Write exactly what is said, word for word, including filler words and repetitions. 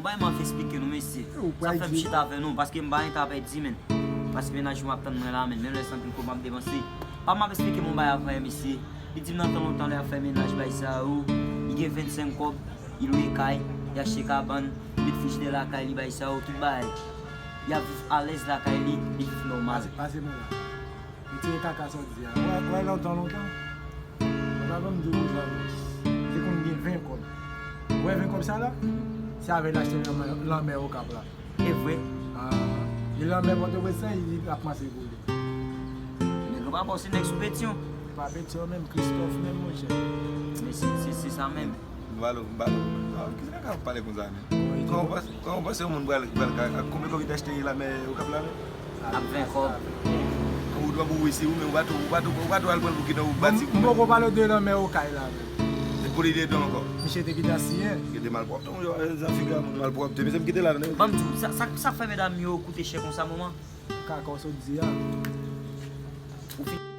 Yon bagay m ap esplike nou, mesye. Sa fè m chita avè nou, paske m pa gen tan ap di, menn. Paske mennaj mwen ap tann mwen la, menn. Menm lè se anpil kòb m ap depanse. Pa m ap esplike m yon bagay avè mesye. Li di m nan tan lontan lè ap fè mennaj bay sa yo, li gen vennsenk kòb, li lwe kay, li achte kabann, li met frijidè lakay li bay sa yo, tout bagay. Li ap viv alèz lakay li, li viv nòmal. Pase, pase mwen la. Retire kaka sa w di a. Ou wè, ou wè lontan, lontan? Ou pa ban m di w konsa non. Li te konn gen ven kòb. Ou wè ven kòb sa la? Se avè l achte lanmè, lanmè Okap la. E vre. Ah, e lanmè Pòtoprens lan, li ap kòmanse koule. Nèg yo pa bon, se nèg sou Petyon. Pa Petyon menm, Kristòf menm, monchè. Men se, se, se sa menm. M ba l, m ba l. Ah, kisa k ap pale konsa menm? Kòman w panse, kòman w panse yon moun pral, pral ka, ak konbyen kòb li te achte lanmè Okap la menm? Ak ven kòb. Ou dwe pou wi, se ou menm, ou pa tou, ou pa tou, ou pa tou al pran l pou kidan ou bati. M poko pale w de lanmè Okay la menm. Se pou li de don ankò. Misye te gentan siyen. Misye te malpwòpte, yon jan, jan figi a moun malpwòpte. Misye m kite la non. Ban m di w, sa, sa, sa fè medam yo koute chè konsa moman? Kaka w sot di a. Ou fin